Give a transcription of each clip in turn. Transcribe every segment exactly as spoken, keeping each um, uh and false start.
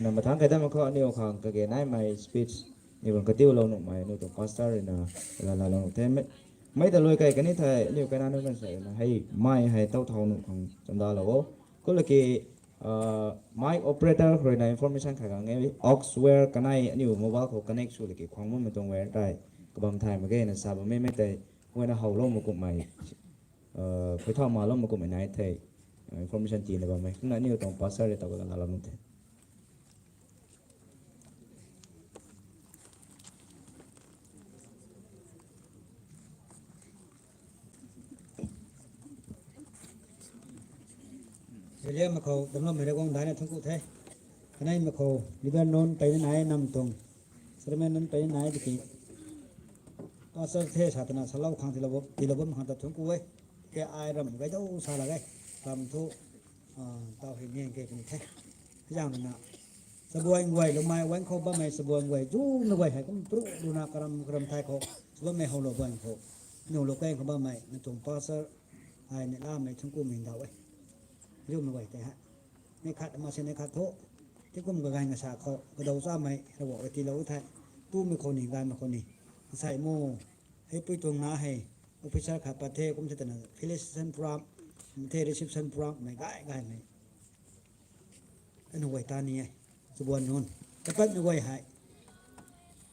Na mathang kai dam khou aniu khang kage naimei speech ni bam katiulou nuhmei aniu tuang pastor rui na laa laa lou nuh the. Mei ta lui kai kani thei aniu kaina nu kan sa na hei mai hei tau thau nuh khang chamdalou o. Kulaki mic operator rui na information khat khang e, aux wire kanei aniu mobile khou connect sw laki khwang bammei tuang wire tei kabam thay mak ge na sa bammei mei tei guayna howlou mak kumhmei, phuithau malou mak kumhmei nai thei information tina bammei kumna aniu tuang pastor rui tau laa laa lou nuh the. Zeliamei khou damloumei rui guang daina thungc ku the. Kaneimei khou leader nunc peyna nai nam tuang chairman nunc peyna nai tiki pastor the sa twna salou khang tiilou bam khang ta thungc ku e. Ke ai ram gay dou sa lak e. Ram thu tau hei nian ke puni the. Zaeng rui na chabuan guay lumei wan khou bammei chabuan guay zumei guay hei kum pru rui na karam karam thai khou sw bammei howlou buan khou nu lou kang khou bammei na tuang pastor ai neihlamei thungc kumei ndau e. Zumei guay tei hei ni khat ma si ni khat thu tingkum kaganv kasa khou kadau chamei Ravguangc rui tiilou the. Tumei khou ni gaymei khou ni sai mo. Hei pui tuang na hei officer khat pat the kum the twna felicitation program the, reception program mei gay gaymei aniu guay ta ni e. Chabuan nunc kapatmei guay hei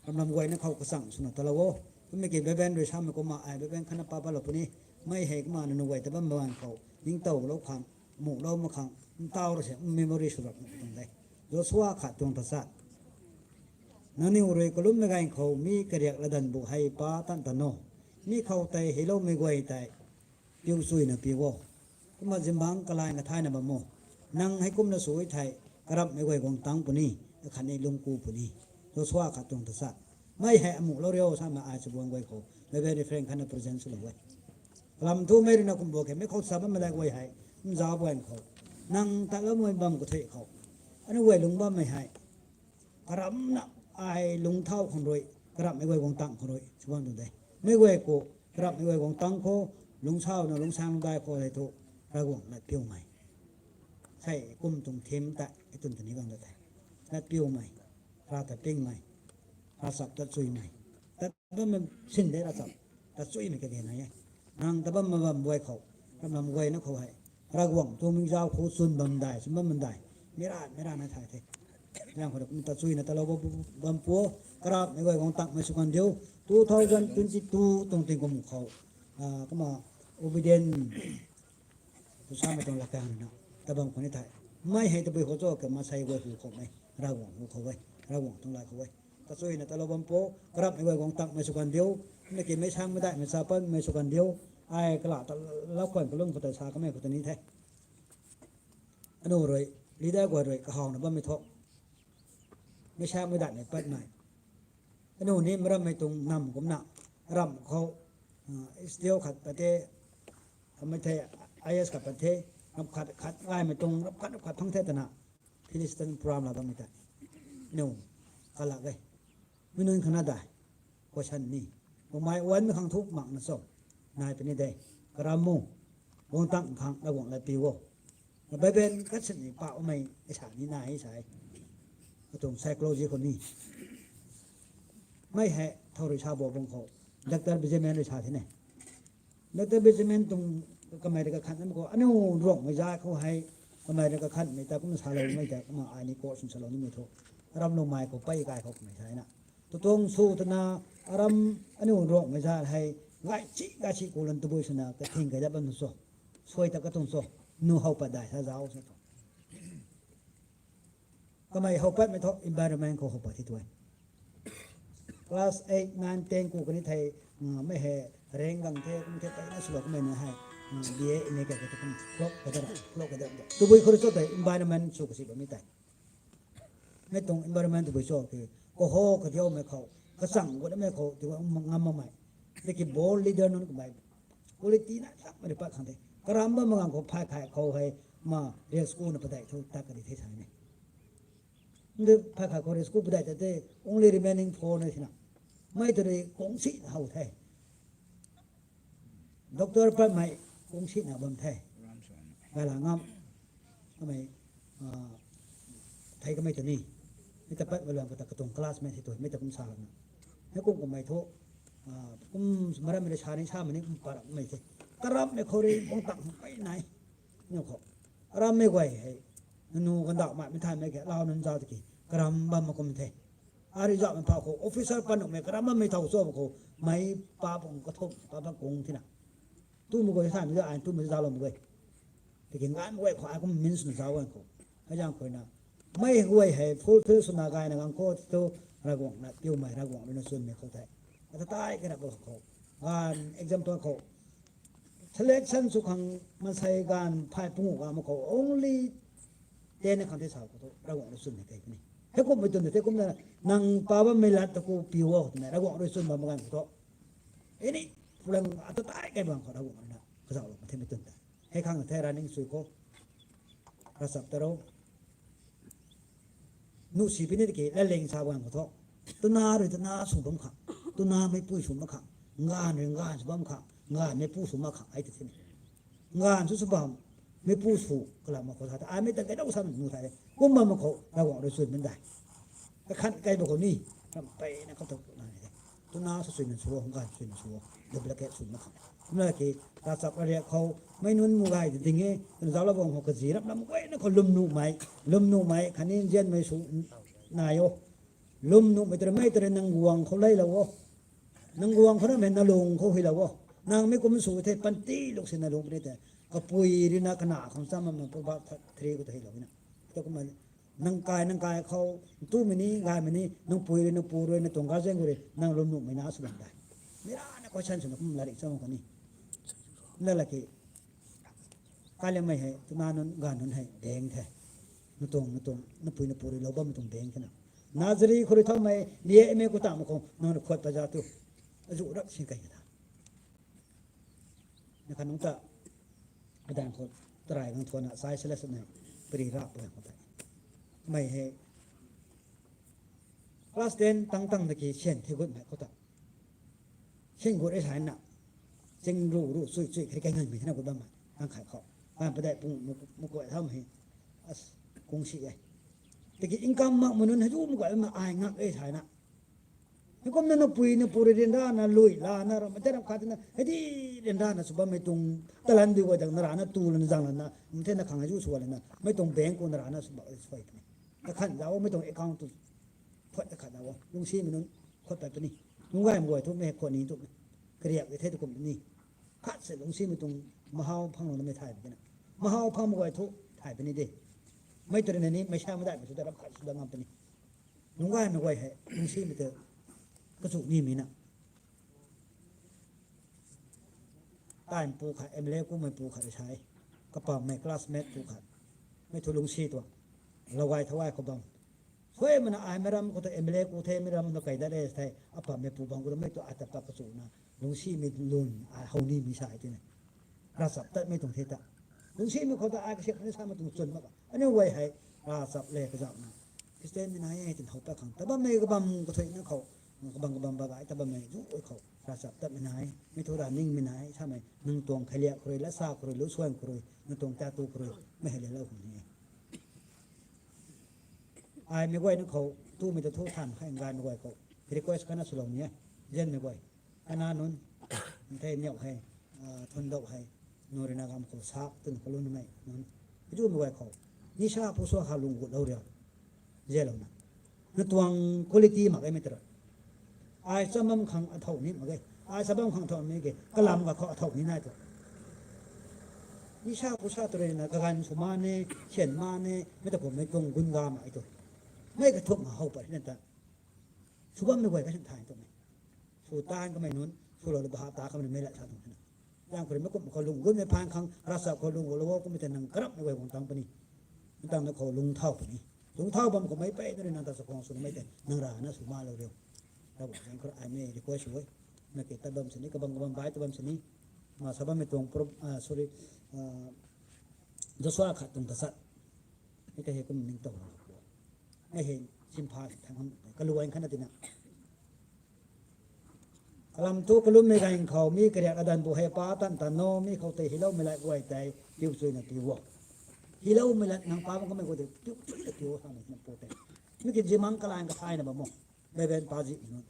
ramlam guayna khou kachang swna talou o. Kummei ki Bible rui samei kumna ai Bible khatna pa patlou puni. Mei hei kumna nunc guay ta bam bam khou ningtowlou khang, muhlou mak khang ntau rui se memory sw rap nuh tuang de. Joshua khat tuang tachat, nangniw rui kalummei ganv khou mi kariak latdanv bu hei pa tan tan o. Mi khou tei heiloumei guay tei piu chuyna piu o. Kumna zingbangc kalai kathaina bam o. Nang hei kumna sw thei karamhmei guay guang tang puni, akhatni lungc ku puni. Joshua khat tuang tachat, mei hei amuhlou riu samei ai chabuan guay khou Bible reference khatna present swlou e. Kalam thu mei rui na kum bo khe, mei khou sa bammei lai guay hei nzau buan khou, nang tatloumei bam kathui khou aniu guay lungc bammei hei karamhna ai lungc thau khang rui, karamhmei guay guang tang khang rui sw bam tuang de. Mei guay khou karamhmei guay guang tang khou, lungc sauna lungc sang lungc dai khou hei thu Ravguangc latpiumei, sei kum tuang theme ta e twn tani gang da the. Latpiumei, Rav ta pingmei, ravchap tat chuimei, tat bammei sin de ravchap tat chuimei kage nai e. Nang tat bammei bam guay khou, ramlam guayna khou hei Ravguangc tuang mingzau khou chwn bam dai, chwn bam bam dai, mei ra mei ra na thay the. Zaeng khou kum tat chuina talou bam pu, karamhmei guay guang tangmei sw kan diu. Two thousand twenty two tuang tingkum khou kumna obedient tu samei tuang lakang na tat bam khou ni thei, mei hei tabui khou cho ke masei guay hu khou mei, Ravguangc hu khou e, Ravguangc tuang lai khou e. Tat chuina talou bam pu, karamhmei guay guang tangmei sw kan diu. Kumna ki meic sangmei daihmei chapanmei sw kan diu. Ai kala ta lau khwan kalum khou tei sa kamei khou ta ni the. Aniu rui leader guay rui kahawna bammei thu, meic sangmei daihmei patmei, aniu ni marammei tuang nam kumna ramh khou SDO khat pat the, amei thei IAS khat pat the, ramh khat khat gaymei tuang ramh khat ramh khat phang the twna Philistine program la bammei tei aniu kalak e. Mi nunc khana dai question ni, bumei wanmei khang thu makna cho, nai puni de, karam mu, guang tang khang Ravguangc latpiu o. Bible kat sini paumei sa ni nai sa e. Katuang psychology khou ni, mei hei thau rui sa bo bang khou Doctor Benjamin rui sa the ne. Doctor Benjamin tuang kamei rui kakhanmei khou aniu Ruangmei zat khou hei kamei rui kakhanmei ta kumna saloumei ta kumna ai ni quote sw salou nimei thu, aram loumei khou pei kai khou kamei sa na, tatuang sw twna aram aniu Ruangmei zat hei gaysi gaysi kulan tabui swna kathing kai dat bam nu cho, suai ta katuang cho, nu how pat dai sa zauc sa thu. Kamei how patmei thu environment khou how pat thi tu e. Class eight, nine, ten ku kani thei, mei hei rank gang the, kum the, peyna swlou kamei na hei BA, MA khat khat kum flop kata ra, flop kata ra, tabui khou rui cho tei environment sw kasi bammei tei. Mei tuang environment tabui cho ki, kaho kadiumei khou, kachang gutmei khou tabui ngam makmei, tiki bold leader nunc kamei quality na takmei rui pat khang the. Karam bam magang khou phay khat khou hei ma riak school na padeih thu tat kadi the sa ni. Ndu phay khat khou riak school padeih ta the, only remaining four na sina, mei ta rui kungsi how the. Doctor patmei kungsi na bam the. Gala ngam, kamei thei kamei ta ni. Mi ta pat maluang kata katuang classmate hei tu, mi ta kum sa lana. Hei kum kamei thu, ah, kum maram mei le sa ni sa mani kum parap mei the. Karap mei khou ri, kung tang mei nai. Ni khou. Aram mei guay hei. Nanu gandau mai, mei thay mei ke, lau nan zau tiki. Karam bam ma kum the. Ari zau mei pha khou, officer panuh mei, karam bam mei thau cho khou. Mei pa pung kathum, pa pa kung thina. Tu mei guay thay mei zau, ai tu mei zau lo mei guay. Tiki ngan mei guay khou, ai kum means na zau guay khou. Hei zang khou na. Mei guay hei, fulfill swna gayna gang khou, tu, Ravguangc na, piu mei, Ravguangc rui na chwn mei khou the. Ata tai kena khou. Gan example khou. Selection sw khang maansei ganv phay pungu ga ma khou only ten khang the sa khou thu Ravguangc rui chwn hei kei puni. Hei kum mei tun de, hei kum na nang pa bammei lat ta khou piu o twmei Ravguangc rui chwn bam ganv khou thu. Hei ni, pulang ata tai kei bang khou Ravguangc rui na kazauhlou ma the mei tun de. Hei khang the running sui khou. Ravchap ta rou. Nuh si pini tiki, laleng sa bam khou thu. Tuna rui tuna sw bam kha. Tuna meipui sw mak kha. Nganv rui nganv sw bam kha. Nganv meipui sw mak kha. Ai ti thini. Nganv sw sw bam. Meipui sw kalam mak khou sa ta. Ai mei ta kei dau sa nu thai. Kum bam mak khou. Ravguangc rui chwn min dai. Kakhan kei bam khou ni. Ram pei na khou tu na ni. Tuna sw sui na sw, nganv sui na sw. Duplicate sw mak kha. Kumna ki, ravchap ravriak khou, mei nunc mu gay de ding e, twna zauc la bam khou kazi rap lam guayna khou lwmnuhmei, lwmnuhmei, khatni nzianmei sw nai o. Lwmnuhmei tei mei tei nang guang khou leilou o. Nang guang khou na mei na lung khou huilou o. Nang mei kum sw the panty luk si na lung puni the. Kapui rui na kana khang cham mam na Proverb three khou ta huilou na. Tei kumna Nang kai, nang kai khou, ntumei ni, gaymei ni, nang pui rui, nang pu rui, nang tuang guardian khou rui, nang lwmnuhmei na sw bam dai. Mei rana question swna kum latrik cham khou ni. Na laki, kaliammei hei, tuna nunc, ganv nunc hei, deng the. Nang tuang, nang tuang, nang pui, nang pu rui lou bammei tuang deng the na. Nursery khou rui thaumei, liamei khou tangmei khou, nang rui khuat pa za tu. Azu rap si kai tha. Na kha nungc ta, adan khou tarai gang thuana, sai sala sala nai, pari rap pa khou ta. Mei hei, class ten tang tang na ki sian the gut mei khou ta. Sian gut e sai na, ching ru ru, chui chui, kari kai ngan mei thana gut bam mei, tang khai khou. Kan padai pung mu, mu kuai tham hei, as, kung si e. Tiki income mak manun hei zu mu kuai ma ai ngak e sai na. Hei kum na na pui na pu rui ryanra na lui la na ram, mei tei ram khat na, hei di ryanra na sw bammei tuang, talan di guay dang na ra na tu lana zang lana, mei tei na khang hei zu sw lana, mei tuang bank khou na ra na sw bak sw puni. Kakhan zauc o, mei tuang account tu, khuat kakhan zauc o, lungcsimei nunc, khuat pat puni. Lungc gaymei guay thu, mei khuat ni tu, kariak di the tu kum ni. Khat se lungcsimei tuang, mahau phang lou na mei thay puni na. Mahau phang mei guay thu, thay puni de. Mei tei rui na ni, mei sa mei daihmei sw ta ram khat sw da ngam puni. Lungc gaymei guay hei, lungcsimei tei, kachu nimei na. Time pu khat, M L A kummei pu khat rui sa e. Kapammei classmate pu khat. Mei thu lungcsi tuang. Lou gay thau gay khou bam. Suai mana ai mei ram khou ta M L A ku the, mei ram na kai dat re the. Apammei pu bam khou ta mei tu ata pa kachu na. Lungcsimei lun, ai how nimei sa e ti na. Ravchap tatmei tuang the ta. Lungcsimei khou ta ai kasiamh ni sa mei tuang chwn mak. Aniu guay hei, ravchap le kazauh na. Christian mei nai e, tin how pat khang. Tabammei kabam kathuina khou, kabam kabam bagay tabammei zu khou. Ravchap tatmei nai, mei thu ra ningmei nai, samei, nang tuang khailiak khou rui, lasa khou rui, lusuan khou rui, nang tuang tatu khou rui, mei hei le lou khang ni e. Ai mei guay na khou, tumei ta thu than kha, nganvmei guay khou. Request kana swlou ni e. Nzianmei guay. Kana nunc, nthei niau hei, ah, thundauh hei, nang rui na gam khou sa, tun khou lun mei, nunc. Zumei guay khou. Nisa pu sua kha lung gut lou riu. Nzianlou na. Na tuang quality mak e mei tei rui. Ai cham bam khang athau ni mak e. Ai cham bam khang athau ni ke. Kalam ga khou athau ni nai tu. Nisa pu sa tu rui na kaganv sw ma ne, sian ma ne, mei ta khou mei tuang gun ga mak e tu. Mei kathumh ma how pat na ta. Sw bammei guay kasiamh thay twmei. Sw tan kamei nunc, swlou lou baha ta kamei mei lat sa tuang na. Yang khou rui mei kum khou lung gutmei phaan khang, ravchap khou lung gut lou o kummei tei nang karapmei guay guang tang puni. Tang na khou lung thau puni. Lung thau bam khou mei pey na rui nang ta sa khang sw mei tei, nang ra na sw ma lou riu. Ravguangc zaeng khou rui ai mei request sw e. Na ke tat bam sini, kabam kabam bai tat bam sini. Ma sa bammei tuang pro-, ah, sorry, ah, Joshua khat tuang ta chat. Hei ta hei kum ningtow. Hei hei, simpha thang ham, kaluan khatna tina. Kalam thu kalummei ganv khou, mi kariak adan bu hei pa tan tan no, mi khou tei hiloumei lai guay tei, piu chuina piu o. Hiloumei lat nang pa bam kamei khou tei, tiu, tiu, tiu, sa mei na po tei. Mi ki zimang kalang ka sai na bam mo. Baben pa zi nu.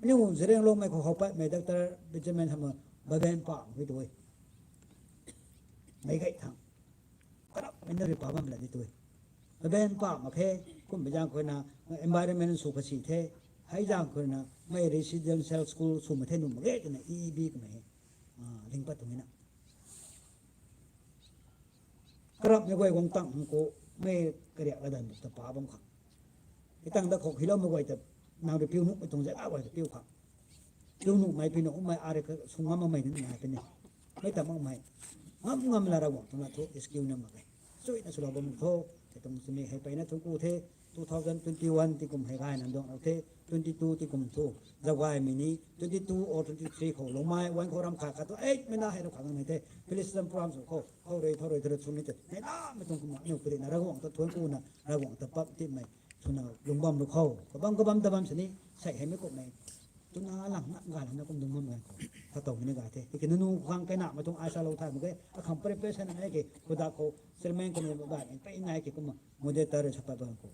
Ni Zeliangrong mei khou how pat mei doctor Benjamin hama Baben pa mei tu e. Mei gai thang. Karap mei na ri pa bam la di tu e. Baben pa ma khe, kum bi zang khou na, environment su kasi the. Hei zang khou na, mei residential school su ma the nu ma ge na E E B kamei. Ah, ling pat tu na. Karap mei guay guang tang hang khou, mei kariak la dan ta pa bam khang. Itang da khou hiloumei guay ta, nang ri piu nuhmei tuang zek a guay ta piu khang. Piu nuhmei, piu nuhmei, a ri ka sung ngam mei ni nai puni. Mei ta makmei. Ngam ngam la Ravguangc tuang na thu, S Q na mak e. Sui na sula bam tho, kei tuang sini hei peyna thungku the, two thousand twenty-one ti kum hei gay na duang rau the, twenty-two ti kum thu, zaugaymei ni, twenty-two or twenty-three khou, Lungmei, wan khou ram khat khat tu, eight mei na hei rau khat ngamei the, Philistine province khou, khou rui, khou rui, khou rui, suni te, nei na, mei tuang kumna, niu pudi na, Ravguangc ta thuan ku na, Ravguangc ta pap ti mei, suna, lung bam lu khou, kabam, kabam, ta bam sini, sei hei mei kummei, tuna lang na, gay lang na kum dung bam gay khou, kha tow mei ni gay the, tiki nunu khang kei na, mei tuang aisa lou thay mak ge, akhang preparation na nai ke, kuda khou, chairman kani gay, pey nai ke kumna, moderator sa pat bam khou.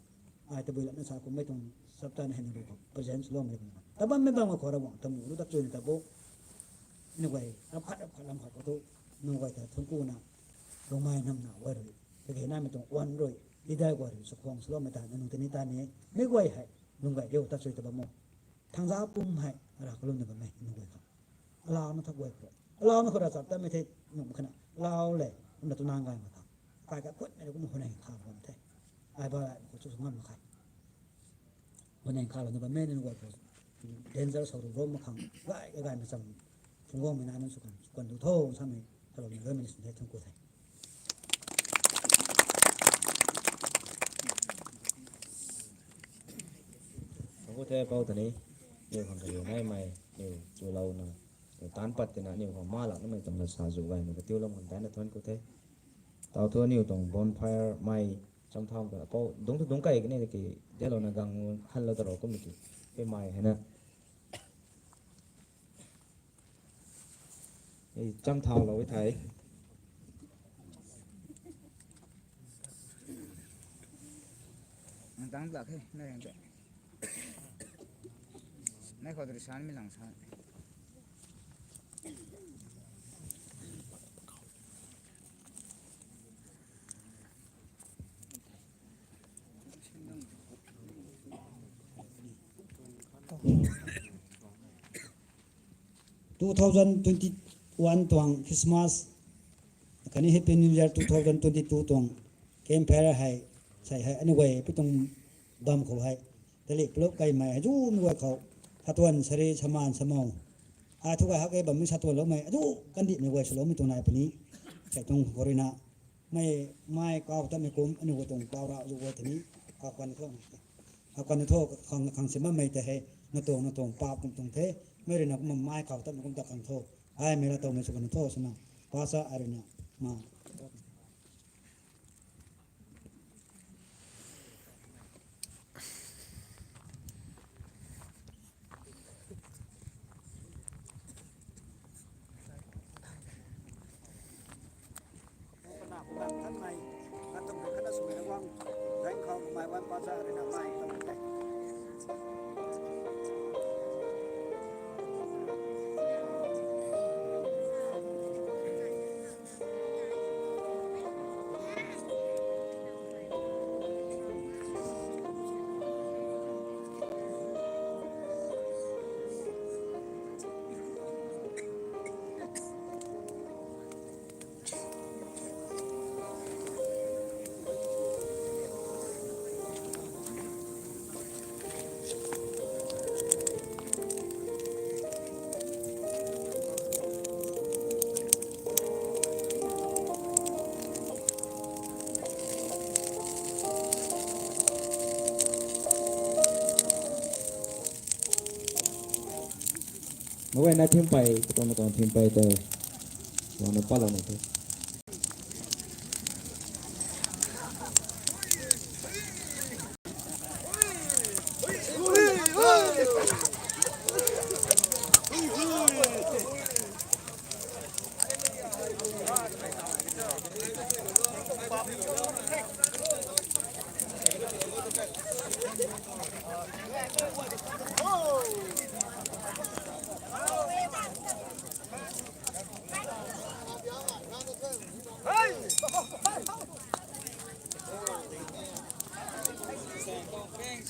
Ai tabui lat na sa kum mei tuang saptan hei na ru khou present lou mei kum. Ta bam mei bam khou Ravguangc ta mu ru ta chui na ta bo. Nu guay, rap khat, rap khat lam khat khou tu, nu guay ta thungku na, Lungmei nam na guay rui. Kage na mei tuang wan rui, leader guay rui, sa khuang sa lou mei ta, na nung tini ta ni, mei guay hei, nung guay riu ta chui ta bam mo. Thangza pum hei, ra kalum na bam mei, nu guay khou. Alau na thak guay khou. Alau na khou ra chap ta mei the, nung khana, alau le, kum na tu nang gay ma thang. Kai ka khut mei kum hon hei kha bam the. Ai ba lai khou chu ngam mak khe. Hon hei kha lou na bam mei nunc guay khou. Danger sa ru rom mak khang. Gay, gay, gay mei cham. Phung guang mei na nunc su kan, su kan du tho, sa mei. Hello, ni gay mei ni sun the, thungku the. Thungku the, pau ta ni. Niu khang kariu nai mei, niu chu lou na. Niu tan pat tina, niu khang ma lak na mei tuang la sa zu gay mei ka tiu lam khang tan na thuan ku the. Tau thu niu tuang bonfire mei, cham thau ka, pau, dungc thu dungc kai kani ki, delo na gang han lou ta ro kum ki, ke mei hei na. Ei, cham thau lou e thei. Nang tang lak he, na yang te. Nai khou tari san mi lang san. Two thousand twenty-one tuang Christmas, khatni Happy New Year two thousand twenty-two tuang campfire hei, sei hei, aniu guay pi tuang bam khou hei, tali plop kai mei hei, zu mi guay khou, satuan sari, saman, samau. A thu guay hak e bam mi satuan lou mei, azu kandih mei guay swlou mei tuang nai puni, sei tuang khou rui na, mei, mei kau ta mei kum, aniu guay tuang pau ra zu guay tani, kau kan tho. Akana tho khang, khang si ma mei ta hei, na tuang, na tuang pa kum tuang the, mei rui na kumna mei kau ta mei kum ta khang tho, ai mei la tow mei sw kana tho swna, pa sa ai rui na, ma. Mawei na thim pei, katuang katuang thim pei tei, wang na pat lou na the.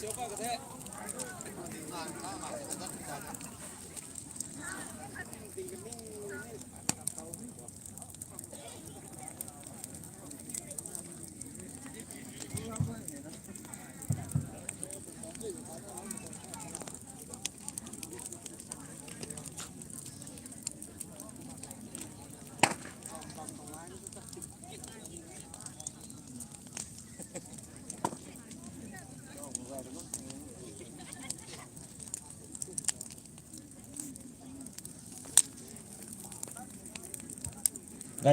Gay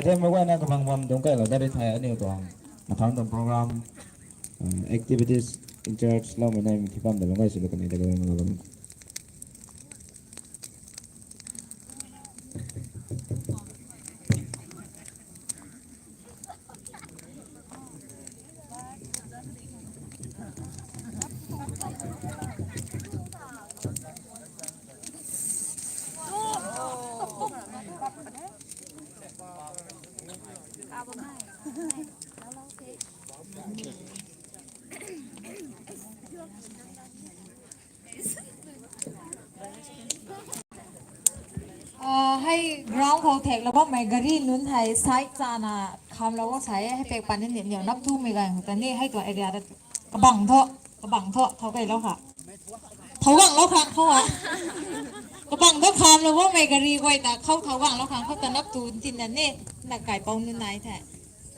the, meic guayna kabang bam dungc kailou dat ri the, aniu tuang mathangc tuang program, uh, activities in charge loumei nai mi thi bam da lung gay sw lou kan e da lung gay. Ah, hei ground khou theklou bammei gari nunc hei side chana khamlou o sa e, hei pek pan ni niw nap tumei ganv khou ta ni hei tuang area ta kabang thu, kabang thu, thau kailou kha. Thau ganglou khang khou a. Kabang thu khamlou bammei gari guay ta khou thau ganglou khang khou ta nap tu tin na ni, na kaipouc nunc nai the.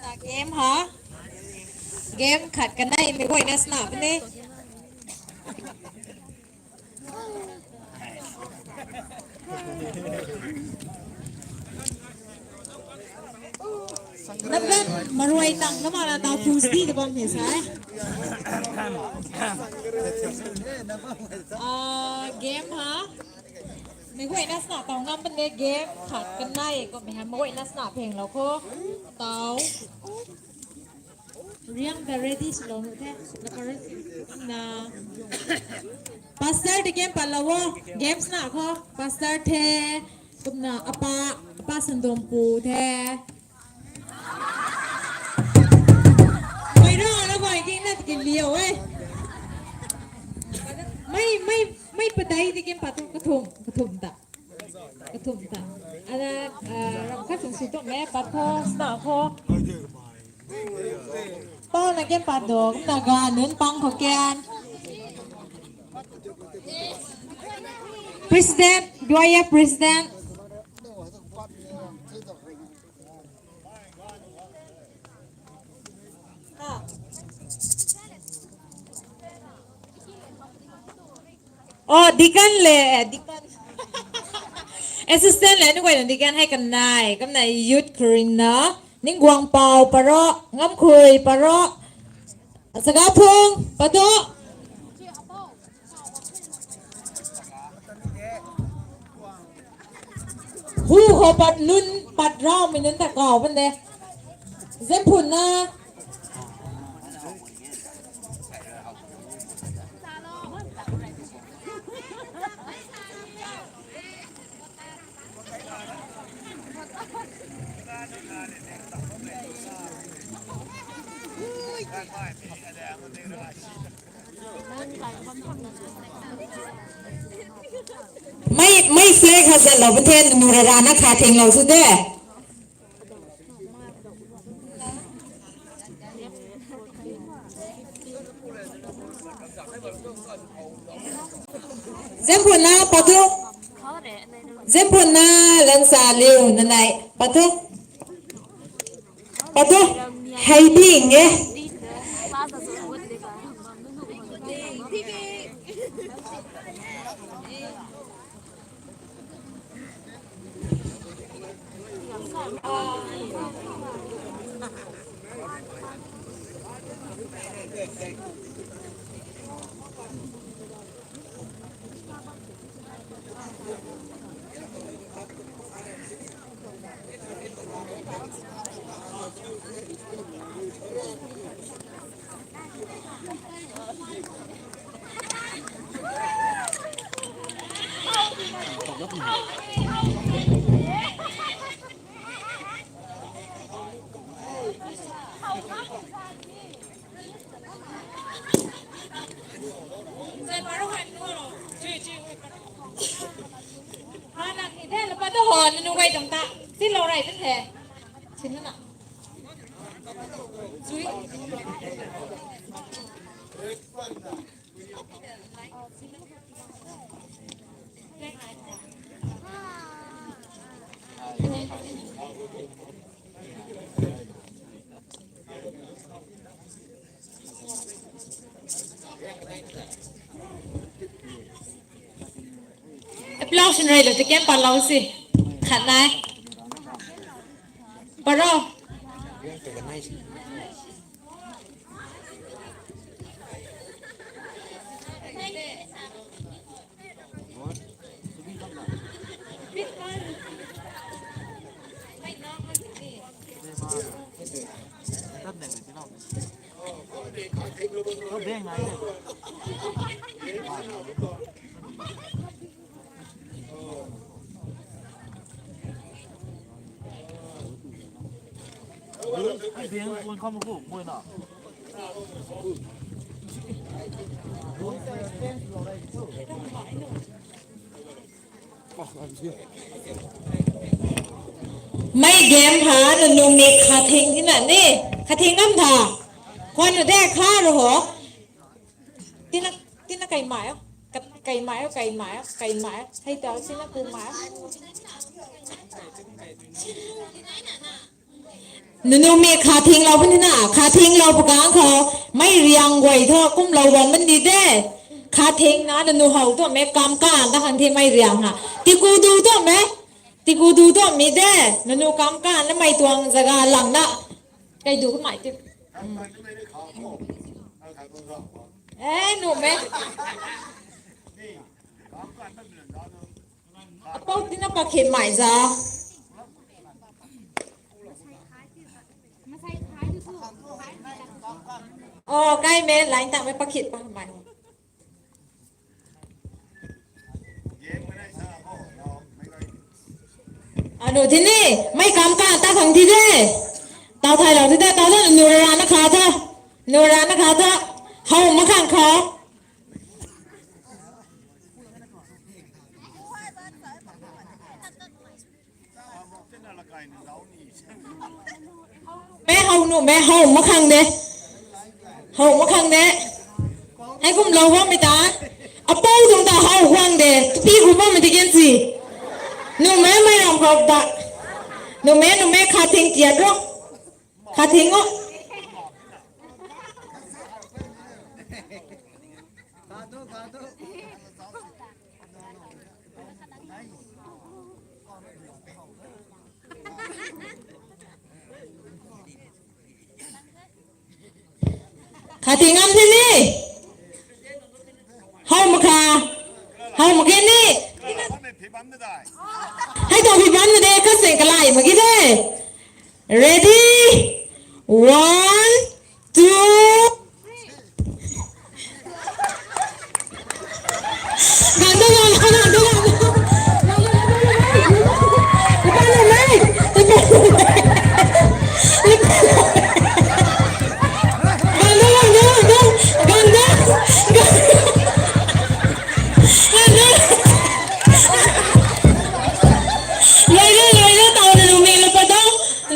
Na game ha. Game khat kanei meic guayna sna puni. Namdan maruai tang namana tau pu sdi ta bam the sa e. Ah, game ha. Meic guayna sna tau ngam puni game khat kanei kummei ha, meic guayna sna phenglou khou. Tau. Riang ta ready swlou nu the. Na, pastor ta game patlou o. Game sna khou. Pastor the. Kumna apa, apa Sandonpu the. Mei ra na bai king na tiki liu e. Mei, mei, mei padai tiki pat tu kathum, kathum ta. Kathum ta. Ana, ah, ram khat sung si tu me pat khou, sna khou. Pau na ken pat do, kumna ga nunc pang khou ken. President, U I F President. Oh, deacon le, deacon. Assistant le, ni guay na deacon hei kanei, kumna youth kharing na, Ningguangpau paro, Ngamkhui paro, Sagaphung, patu. Hu ho pat lun, pat raumei nunc ta kau bam de. Zemphunna. Mei, mei flag ha zatlou bam the, nanu rarana kha thenglou sw de. Zemphunna patu. Zemphunna Lansa Liu nanei patu. Patu. Hei ding e. Hana ki the lapa to ho nunc guay tuang ta. Silou rai tan the. Sinna na. Zui. Applause in rei lo, tiken palou si. Khat nai. Paro. Mei game ha, nunc mi khathing tina ni, khathing nam tha. Kwan nu de kha ru ho. Tina, tina kai mai o. Ka-, kai mai o, kai mai o, kai mai o. Hei tau tina ku mai o. Nunc mi khathing lou puni na, khathing lou pakang khou, mei riang guay thu, kum lou bam man di de. Khathing na, nunc how tu, mei kam ka, ta khang thi mei riang ha. Tiku du tu mei, tiku du tu mi de, nunc kam ka, na mei tuang zaga lang na. Kai du kumai ti. Eh, nu mei. Apou tina pakhin mai za. Oh, kai mei line ta mei pakhin pa mai. Anu tini, mei kam ka ta khang ti de. Tau thai lou ti de, tau ta nu ra na kha ta. Nu ra na kha ta. How ma khang kha. Mei how nu, mei how ma khang de. How ma khang de. Hei kum lou bam mei ta. Apou tuang ta how khang de. Tupi kum bam mei ti ken si. Nu mei mei ram khou ta. Nu mei, nu mei khathing tiat ro. Khathing o. Khathing ngam the ni. How ma kha. How ma khe ni. Hei tu phi bam na de, kaseng kalai ma ki de. Ready? One, two. Gandu, gandu, gandu, gandu. Gandu, gandu, gandu. Gandu, gandu, gandu. Gandu. Loina, loina, tau na nu mei la pa dau.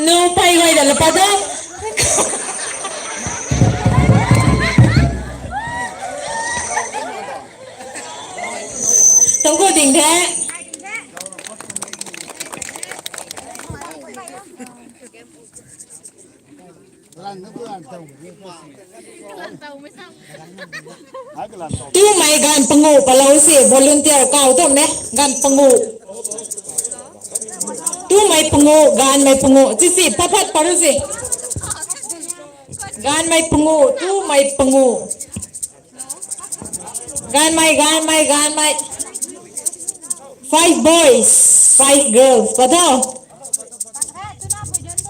Nu pei guay da la pa dau. Tangku ding the. Tumei ganv pangu palou si volunteer kau tu me ganv pangu. Tumei pangu, ganvmei pangu. Sisi, phat phat paru si. Ganvmei pangu, tumei pangu. Ganvmei, ganvmei, ganvmei. Five boys, five girls. Pato?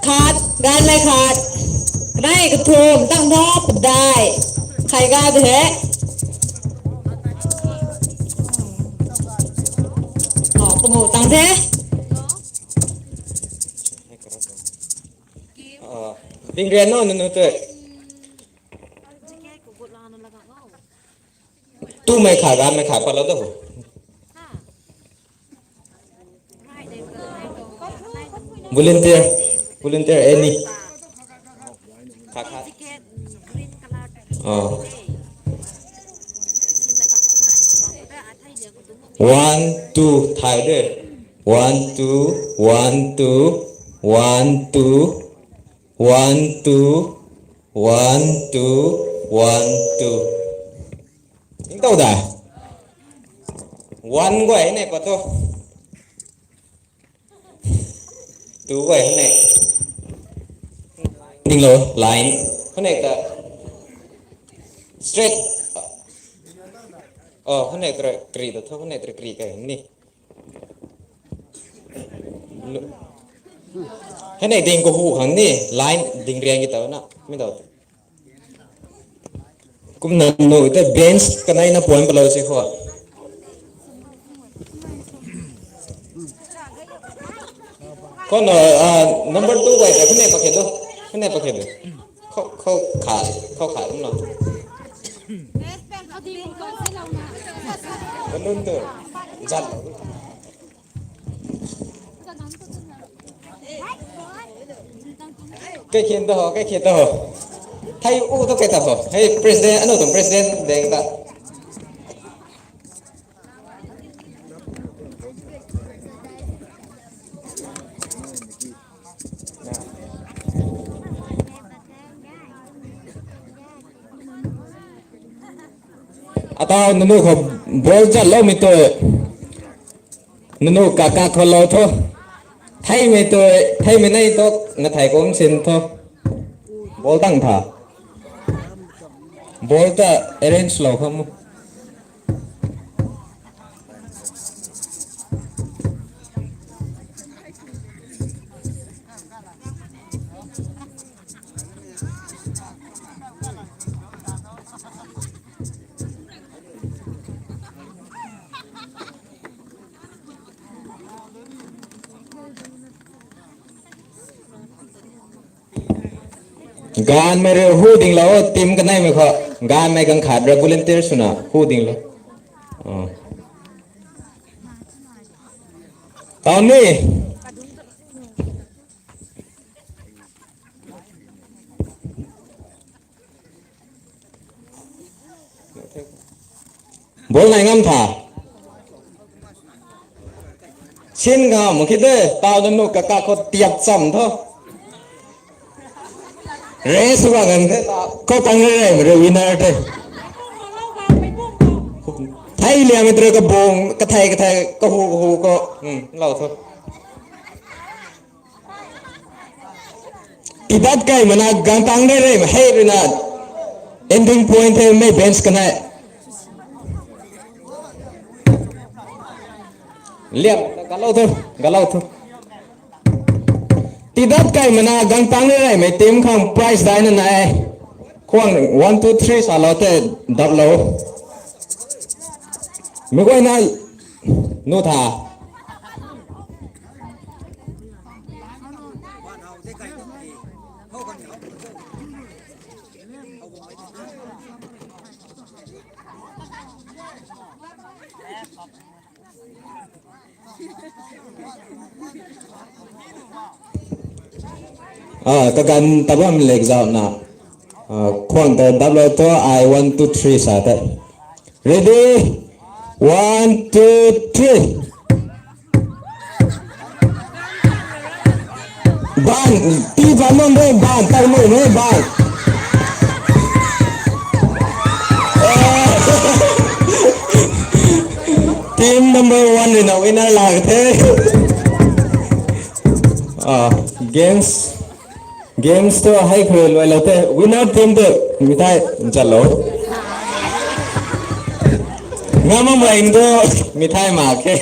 Khat, ganvmei khat. Kanei kathumh, tang tho, padai. Khai ga de he. Oh, pangu tang the. Ah, ding rian no, nunu te. Tumei kha, ganmei kha, patlou da. Volunteer, volunteer any. Kha kha. Oh. One, two, thay de. One, two, one, two, one, two, one, two, one, two, one, two. Ning tau da. One guay ne pa tu. Two guay ne. Ding lo, line. Hane ta. Straight. Oh, hane tra kri ta tho, hane tra kri kai ni. Hane ding ko hu hang ni, line ding riang ki tau na, mi tau. Kumna nu te bench kanei na point palou si kho. Kho na, ah, number two guay ta, kane pakhe do, kane pakhe do. Khou, khou kha, khou kha kum lo. Balloon tu, zat lo. Kaikhin ta ho, kaikhin ta ho. Thei u ta kai ta ho. Hey, president, anu tuang president deng ta. Atau nunu khou ball zat lou mi tu. Nunu kaka khou lou tho. Theimei tu, theimei nei tu, na thei kum sin tho. Ball tang tha. Ball ta arrange lou khou mu. Ganmei rui hu ding lo, team kanei mei khou. Ganmei ganv khat rui volunteer swna hu ding lo. Oh. Tau ni. Ball nai ngam tha. Sin ngam ki de, tau nunu kaka khou tiap cham tho. Race wa ngan the, khou tang re re, re winner the. Thei liang mi tre ka bong, ka thei, ka thei, ka hu, ka hu, ka, hmm, lau tho. Tidat kai mana gang tang re re, hei rui na. Ending point the, mei bench kanei. Liam, galau thu, galau thu. Tidat kai mana gang tang re re, mei team khang prize dai na nai. Khwang one, two, three sa lo te dap lo. Mi guay na nu tha. Ah, kaganv tabam lek zau na. Ah, khwang ta dap lo tho, I one, two, three sa te. Ready? One, two, three. Ban, ti ban nong de, ban, tau nong de, ban. Team number one rui na winner lak the. Ah, games, games tu hei khou luai lou the. Winner team tu mithai nchat lou. Ngam mak mak tu mithai mak khe.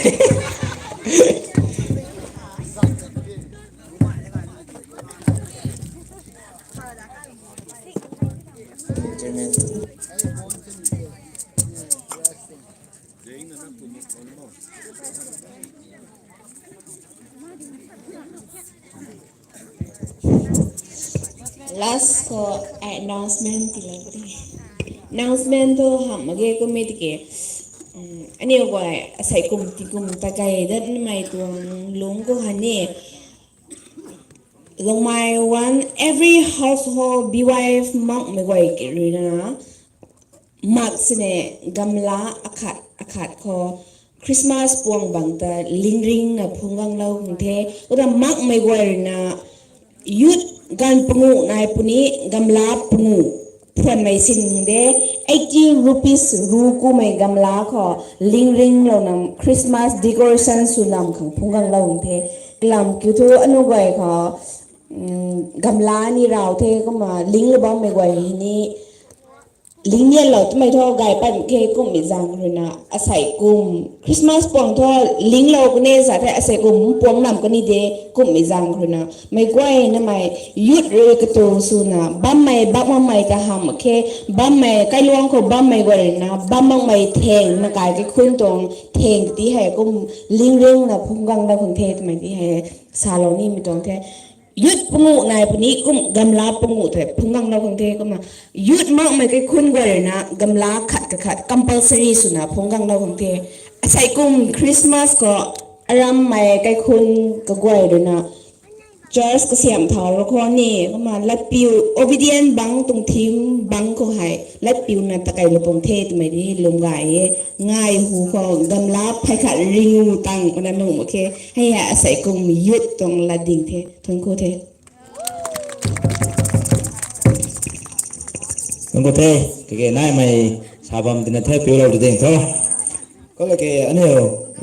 Last khou announcement ti lou di. Announcement thu hamh mak ge kum e tiki, um, aniu guay asei kum tingkum ta kei dat nimei tuang lungc khou hei ni, Longmai one, every household B Y F makmei guay ki ruina, mak sini gamla akhat akhat khou Christmas puang bang ta lingringna phungc ganglou khang the. Kumna makmei guay ruina youth ganv panguh nai puni gamla panguh phuanmei sin de, eighty rupees ru kumei gamla khou lingringlouna Christmas decoration sw nam khang phungc ganglou the. Kalam kiu thu aniu guay khou, um, gamla ni raw the kumna linglou bammei guay hei ni lingnianlou twmei thu gay pat khe. Kummei zaeng ruina asei kum Christmas puang thu linglou kani sa the, asei kum puang nam kani de. Kummei zaeng ruina meic guay namei youth rui katu swna bammei bak makmei ta hamh mak khe, bammei kailuang khou bammei guay ruina bam makmei theng na kai kaikhun tuang theng ti hei kum lingringna phungc ganglou khang the twmei ti hei salou nimei tuang the. Youth panguh nai puni kum gamla panguh tei phungc ganglou khang the. Kumna youth makmei kaikhun guay ruina gamla khat kakhat compulsory swna phungc ganglou khang the. Asei kum Christmas khou arammei kaikhun kaguay ruina church kasiamh thau rou khou ni kumna latpiu obedient bang tuang theme bang khou hei latpiuna takeilou pung the twmei di lwm gay e. Ngai hu khou gamla phey khat ringu tang kumna nuh mak khe. Hei hei asei kum youth tuang latding the. Thuancku the. Thuancku the. Kage naimei sa bam tina the piulou ding tho. Kala ke aniu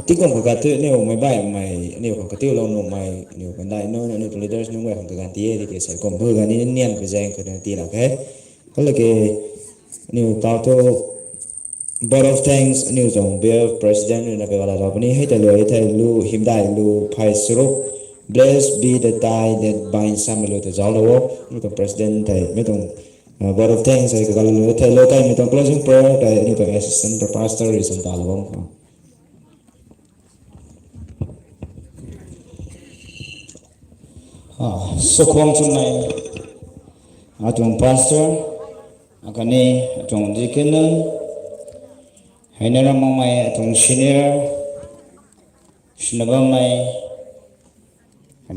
tingkum kakat tu aniu mei baihmei aniu khang katiulou nuhmei aniu kandai nunc aniu tuang leaders nunc guay khang kaganv ti e tiki asei kum bu ganv ni nian pui zaeng khou tina ti lak khe. Kala ke aniu tau thu vote of thanks aniu tuang B F president ruina kagalalou puni hei tei lu hei tei lu hymdaih lu phay charuk, Blessed be the tie that binds samei lu tei zauclou o. Aniu tuang president tei mi tuang vote of thanks hei kagalalou thei lou kaimei tuang closing prayer tei aniu tuang assistant pastor rui san talou bam khou. Sakhwang chwnmei atuang pastor, akhatni atuang deacon nunc, heina ram makmei atuang senior, swna bammei